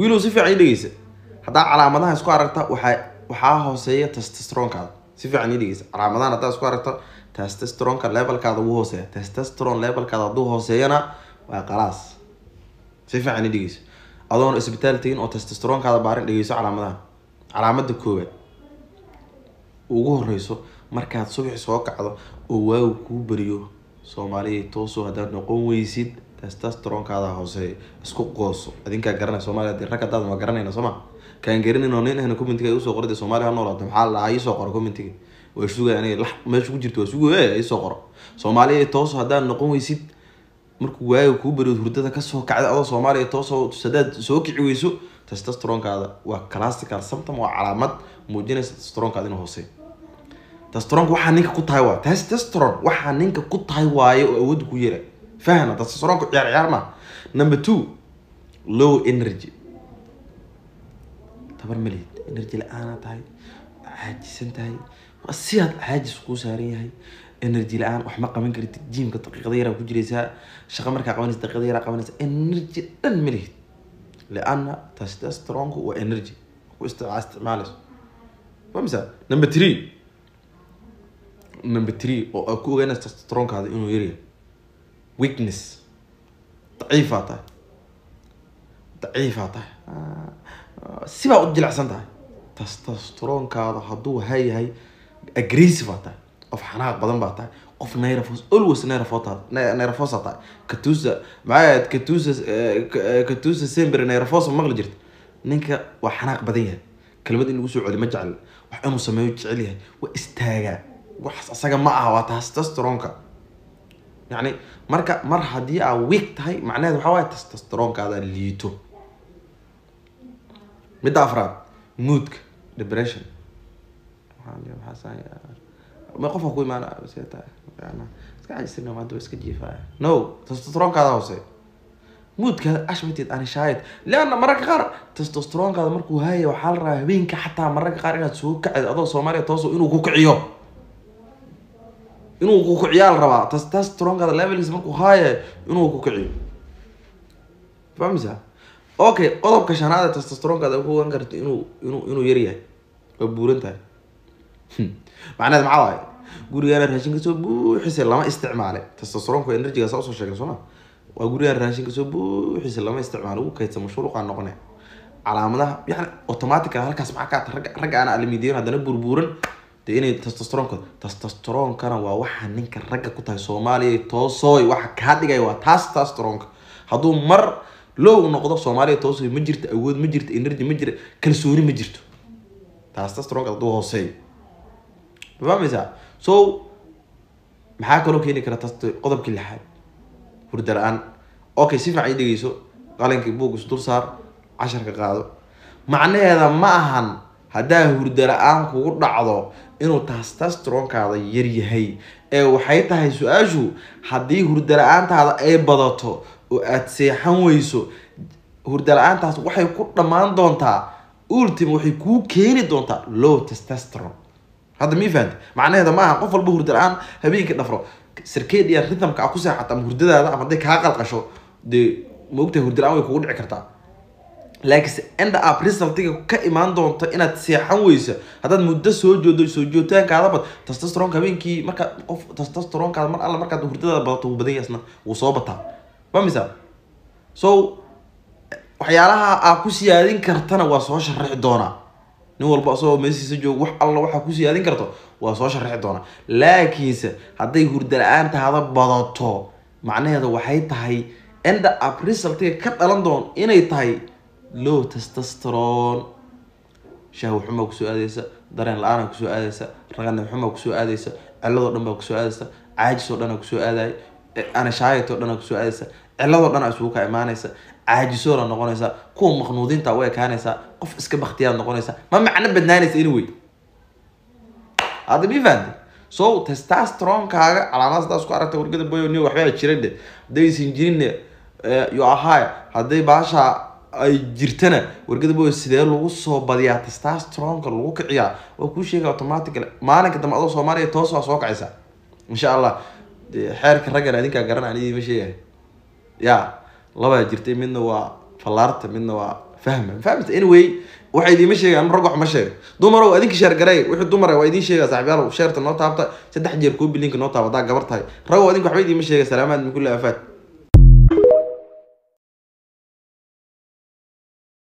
Wiilow, si fiican ii dhegeysa. Haddaa calaamadaha isku aragta, waxaa hooseeya testosteronkaada. Si fiican ii dhegeysa. Calaamadahan haddaa isku aragto, testosteronka levelkaada wuu hooseeya. Testosterone levelkaada hadduu hooseeyana, waa khalaas. Si fiican ii dhegeysa. Adoon isbitaal tegin oo testosteronkaada baarin, dhegeyso calaamadaha. Calaamada koowaad ugu horeyso, markaad subaxi soo kacdo oo waagu kuu beriyo, Soomaaliya tooso, haddaad noqon weysid, testosteronkaada hooseeya. Isku qooso, adinkaa garanaya. Soomaaliya dee rag haddaad waa garanayna, soo ma kaan garanin oo nin ahna commentiga usoo qorada. Soomaaliya ha noolaato. Maxaa la dhahaa? Iisoo qoro commentiga, waa sugaya aniga. Lax meesha ku jirto waa sugaya, iisoo qoro. Soomaaliya tooso, haddaad noqon weysid markuu waaga kuu beriyo, hurdada kasoo kacda, adoo Soomaaliya tooso haddaad soo kici weyso, testosteronkaada waa classical symptom, waa calaamad muujinaysa testosteronkaada inuu hooseeyo. Testosteronka waxaa ninka ku tahay waa testosterone, waxaa ninka ku tahay waaye oo awoodda ku yeera. Fahna, testosteronka ciyaar ciyaar ma. Number two, low energy. Tabar ma lihid, energy la-aanaa tahay, caajisan tahay, waa sidaad caajis kuu saaran yahay, energy la-aan, wax ma qaban kartid. Gymka daqiiqada yaraa ku jiraysaa, shaqo markaa qabanaysa daqiiqada yaraa qabanaysa, energy dhan ma lihid, lianna testosteronku waa energy ku isticmaalayso. Famisa? Number three oo aad ku ogaanaysa testosteronkaada inuu yaryahay, weakness. Daciifaa tahay, daciifaa tahay, sibaa u jilicsan tahay. Testosteronkaada hadduu hayahay, aggressive aa tahay, qof xanaaq badan baa tahay, qof nervous, always nervosa tahay. Katusa maxay ahayd? Katusa, katusa sempre nervosa, maqli jirta. Ninka waa xanaaq badan yahay, kelmad in lagu soo celi ma jecel, wax inuu sameeyo jecel yahay, waa istaagaa. Waxaas asaga ma aha, waa testosteronka. Yacni marka mar haddii aa weak tahay, macnaheed waxaa waaye testosteronkaada liito. Midda afraad, moodka, depression. Ma qofka ku imaana, see tahay? Iska cajisina maanta, waa iska jiifaya. No, testosteronkaada hoose, moodkaada ashmatid anishayad, lianna mararka qaar testosteronkaada markuu haya, waxaa la rabaa habeenka xataa mararka qaar inaad soo kacid adoo Soomaaliya tooso, inuu ku kiciyo, inuu ku kiciyaa la rabaa. Testosteronkaada levelkiisa markuu haya, inuu ku kiciyo. Fahmaysaa? Okay, qodobka shanaad ee testosteronkaada ku ogaan karto inuu yar yahay, waa buuran tahay. Macnaheed maxaa waaye? Gurigaana raashin kasoo buuxisay, lama isticmaale. Testosteronku energyga saa usoo sheegay, sooma? Waa gurigaan raashin kasoo buuxisay, lama isticmaalo, ugu kaydsan, mashruuqaa noqonaya calaamadaha. Yani automatically halkaas maxaa ka ragga aan alimidiyan haddana burburan dee inay testosteronkooda. Testosteronkana waa waxa ninka ragga ku tahay. Soomaaliya toosooy, waxa kaa dhigaya waa taas. Testosteronka hadduu mar low noqdo, Soomaaliya toosoy, ma jirto awood, ma jirto energy, ma jira kalsooni, ma jirto. Testosteronka hadduu hooseeyo, ma fahmaysaa? So maxaa kaloo keeni kara tast? Qodobkii lixaad, hurda la-aan. Okay, si fiican ii dhegeyso. Qalinkii buug is dul saar, casharka qaado. Macnaheeda ma ahan haddaa hurda la-aan kugu dhacdo inuu testosteronkaada yar yahay, ee waxay tahay su-aashu, haddii hurda la-aantaada ay badato oo aada seexan weyso, hurda la-aantaas waxay ku dhammaan doontaa, ultima waxay kuu keeni doontaa low testosterone. Hadda mi fahamte? Macnaheeda ma aha qof walba hurda la-aan habeenkii dhafro. Circadian rhythmka aa ku seexata ama hurdadaada ama hadday kaa qalqasho, dee ma ogtahay, hurda la-aan way kugu dhici kartaa, laakiinse end up resultiga ka imaan doonto inaad seexan weyso haddaad muddo soo joogdo, soo joogitaankaada bad, testosteronka habeenkii marka qof testosteronkaada mar alla markaad hurdadaada badato, wuu badan yahay, isna wuu soo bataa. Fahmaysaa? So waxyaalaha aa ku siyaadin kartana waa soo sharaxi doonaa. Nin walba asagoo meesiisa joogo, wax alla waxaa ku siyaadin karto waa soo sharaxi doonaa. Laakiinse hadday hurda la-aantaada badato, macnaheeda waxay tahay end up resultiga ka dhalan doon inay tahay low testosterone. Shahwa xumaa kusoo aadeysa, dareen la-aanaa kusoo aadeysa, raqanimo xumaa kusoo aadeysa, ciladoo dhan baa kusoo aadeysa, caajis oo dhan aa kusoo aadaya, anashaayat oo dhan aa kusoo aadeysa, ciladoo dhan aa isugu kaa imaaneysa, caajisoola noqonaysa, kuwa maqnuudiinta u ekaanaysa, qof iska baktiyaad noqonaysa, ma macno badnaanaysa. Anyway, hadda mi fahamtay? So testosteronekaaga calaamadaas haddaad isku aragta, wargada boyo niyo waxbaa jira dhe. Haddaysan jirinne, you are high. Hadday baasha ay jirtana, wargada boyo, sidee lagu soo badiyaa testosteroneka, lagu kiciyaa? Waa kuu sheegay. Automatically maalinka dambe adoo Soomaaliya toos waa soo kacaysa, insha Allah. Dee xeerka raggan adinkaa garan, anigii ma sheegay. Ya labaa jirtay, midna waa Fallaarta midna waa fahma, fahamta. Anyway, waxay idiima sheegaan rag, wax ma sheega. Dumarow, adinka share garay. Wixii dumar waa idiin sheega. Saaxiibyaalow, share-ta noo taabta 3 jeer, kuu bilinka noo taaba haddaa gabar tahay. Ragow, adinka waxba idiima sheega. Salaamaad min kulli aafaat.